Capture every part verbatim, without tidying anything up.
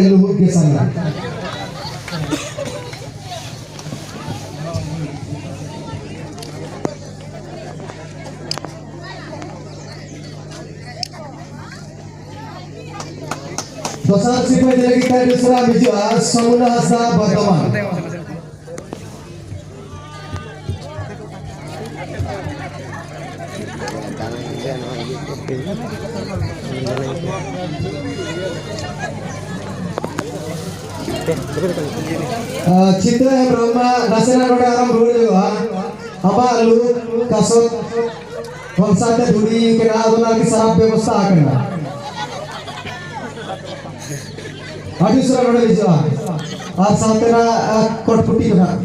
ᱞᱩᱦᱩᱠ ᱜᱮ ᱥᱟᱨᱱᱟ᱾ ᱫᱚᱥᱟᱨ ᱥᱤᱨᱯᱟᱹ ᱤᱫᱤ ᱞᱟᱹᱜᱤᱫ ᱛᱮ ᱫᱩᱥᱨᱟ ᱦᱤᱡᱩᱜᱼᱟ ᱥᱚᱢᱩᱱᱟ ᱦᱟᱸᱥᱫᱟ, ᱵᱚᱨᱫᱷᱚᱢᱟᱱ᱾ ᱟᱨ ᱪᱤᱛᱨᱟ ᱦᱮᱢᱵᱨᱚᱢ ᱢᱟ ᱱᱟᱥᱮᱱᱟᱜ ᱱᱚᱰᱮ ᱟᱨᱟᱢ ᱨᱩᱣᱟᱹᱲ ᱦᱩᱭᱩᱜᱼᱟ᱾ ᱟᱢᱟᱜ ᱞᱩᱦᱩᱠ ᱠᱟᱥᱚᱛ ᱠᱷᱚᱱ ᱥᱟᱶᱛᱮ ᱫᱷᱩᱲᱤ ᱠᱟᱱᱟ, ᱟᱫᱚ ᱚᱱᱟ ᱞᱟᱹᱜᱤᱫ ᱥᱟᱨᱟᱯ ᱵᱮᱵᱚᱥᱛᱷᱟ ᱟᱠᱟᱱᱟ᱾ ᱟᱹᱰᱤ ᱩᱥᱟᱹᱨᱟ ᱱᱚᱰᱮ ᱦᱤᱡᱩᱜᱼᱟ᱾ ᱟᱨ ᱥᱟᱶᱛᱮ ᱱᱟᱜ, ᱟ, ᱠᱚᱴᱯᱩᱴᱤ ᱠᱚ ᱱᱟᱜ᱾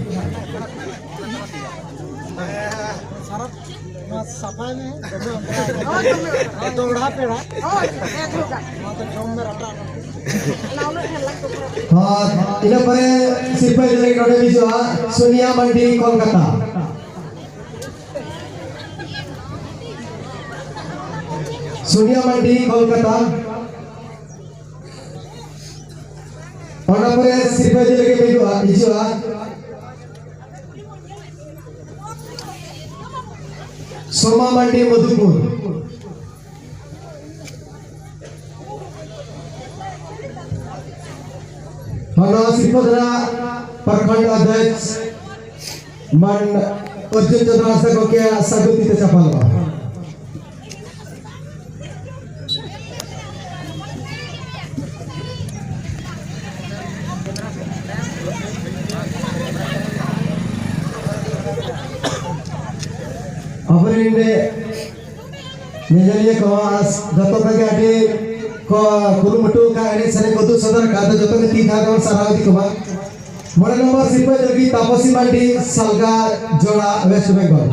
ᱥᱟᱯᱷᱟᱭ ᱢᱮ᱾ ᱫᱚᱦᱲᱟ ᱯᱮᱲᱟ᱾ ᱱᱚᱣᱟ ᱫᱚ ᱡᱚᱢ ᱢᱮ ᱨᱟᱯᱟᱜ᱾ ᱦᱚᱸ, ᱤᱱᱟᱹ ᱯᱚᱨᱮ ᱥᱤᱨᱯᱟᱹ ᱤᱫᱤ ᱞᱟᱹᱜᱤᱫ ᱱᱚᱰᱮ ᱦᱤᱡᱩᱜᱼᱟ ᱥᱳᱱᱤᱭᱟ ᱢᱟᱱᱰᱤ, ᱠᱳᱞᱠᱟᱛᱟ᱾ ᱥᱳᱱᱤᱭᱟ ᱢᱟᱱᱰᱤ, ᱠᱳᱞᱠᱟᱛᱟ᱾ ᱚᱱᱟ ᱯᱚᱨᱮ ᱥᱤᱨᱯᱟᱹ ᱤᱫᱤ ᱞᱟᱹᱜᱤᱫ ᱦᱤᱡᱩᱜᱼᱟ, ᱦᱤᱡᱩᱜᱼᱟ ᱥᱳᱢᱟ ᱢᱟᱱᱰᱤ, ᱢᱚᱫᱷᱩᱯᱩᱨ᱾ ᱟᱨ ᱱᱚᱣᱟ ᱥᱤᱨᱯᱟᱹ ᱫᱚ ᱱᱟᱜ ᱯᱨᱚᱠᱷᱚᱸᱰ ᱚᱫᱷᱭᱚᱠᱥ ᱢᱟᱱ ᱚᱨᱡᱩᱱ ᱪᱚᱸᱫᱽᱨᱚ ᱦᱟᱸᱥᱫᱟ ᱜᱚᱢᱠᱮᱭᱟᱜ ᱥᱟᱹᱜᱩᱱ ᱛᱤ ᱛᱮ ᱪᱟᱯᱟᱞᱚᱜᱼᱟ᱾ ᱟᱵᱚᱨᱮᱱ ᱧᱮᱧᱮᱞᱤᱭᱟᱹ ᱠᱚ ᱡᱚᱛᱚ ᱠᱚᱜᱮ ᱟᱹᱰᱤ ᱠᱚ ᱠᱩᱨᱩᱢᱩᱴᱩ ᱟᱠᱟᱫ, ᱮᱱᱮᱡ ᱥᱮᱨᱮᱧ ᱠᱚ ᱩᱫᱩᱜ ᱥᱚᱫᱚᱨ ᱟᱠᱟᱫ, ᱟᱫᱚ ᱡᱚᱛᱚ ᱜᱮ ᱛᱤ ᱛᱷᱟᱭᱚ ᱛᱮᱵᱚᱱ ᱥᱟᱨᱦᱟᱣ ᱤᱫᱤ ᱠᱚᱢᱟ᱾ ᱢᱚᱬᱮ ᱱᱚᱢᱵᱚᱨ ᱥᱤᱨᱯᱟᱹ ᱞᱟᱹᱜᱤᱫ ᱛᱟᱯᱚᱥᱤ ᱢᱟᱱᱰᱤ, ᱥᱟᱞᱜᱟ ᱡᱚᱲᱟ, ᱳᱭᱮᱥᱴ ᱵᱮᱝᱜᱚᱞ᱾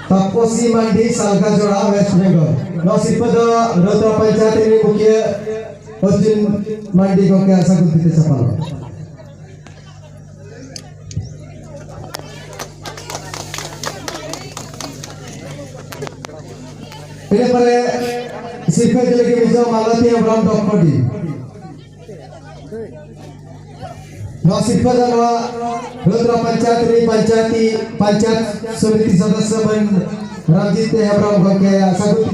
ᱛᱟᱯᱚᱥᱤ ᱢᱟᱱᱰᱤ, ᱥᱟᱞᱜᱟ ᱡᱚᱲᱟ, ᱳᱭᱮᱥᱴ ᱵᱮᱝᱜᱚᱞ᱾ ᱱᱚᱣᱟ ᱥᱤᱨᱯᱟᱹ ᱫᱚ ᱨᱚᱛᱚ ᱯᱚᱧᱪᱟᱭᱮᱛ ᱨᱤᱱᱤᱡ ᱢᱩᱠᱷᱤᱭᱟᱹ ᱚᱨᱡᱩᱱ ᱢᱟᱱᱰᱤ ᱜᱚᱢᱠᱮ ᱥᱟᱹᱜᱩᱱ ᱛᱤ ᱛᱮ ᱪᱟᱯᱟᱞᱚᱜᱼᱟ᱾ ᱤᱱᱟᱹ ᱯᱚᱨᱮ ᱥᱤᱨᱯᱟᱹ ᱤᱫᱤ ᱞᱟᱹᱜᱤᱫ ᱵᱤᱡᱚᱭ ᱢᱟᱞᱚᱛᱤ ᱦᱮᱢᱵᱨᱚᱢ ᱰᱚᱠᱯᱚᱰᱤ᱾ ᱱᱚᱣᱟ ᱥᱤᱨᱯᱟᱹ ᱫᱚ ᱱᱚᱣᱟ ᱞᱳᱛᱨᱟ ᱯᱚᱧᱪᱟᱭᱮᱛ ᱨᱤᱱᱤᱡ ᱯᱚᱧᱪᱟᱭᱮᱛ, ᱯᱚᱧᱪᱟᱭᱮᱛ ᱥᱚᱢᱤᱛᱤ ᱥᱚᱫᱚᱥᱥᱚ ᱢᱟᱹᱱ ᱨᱟᱢᱡᱤᱛ ᱦᱮᱢᱵᱨᱚᱢ ᱜᱚᱢᱠᱮ ᱥᱟᱹᱜᱩᱱ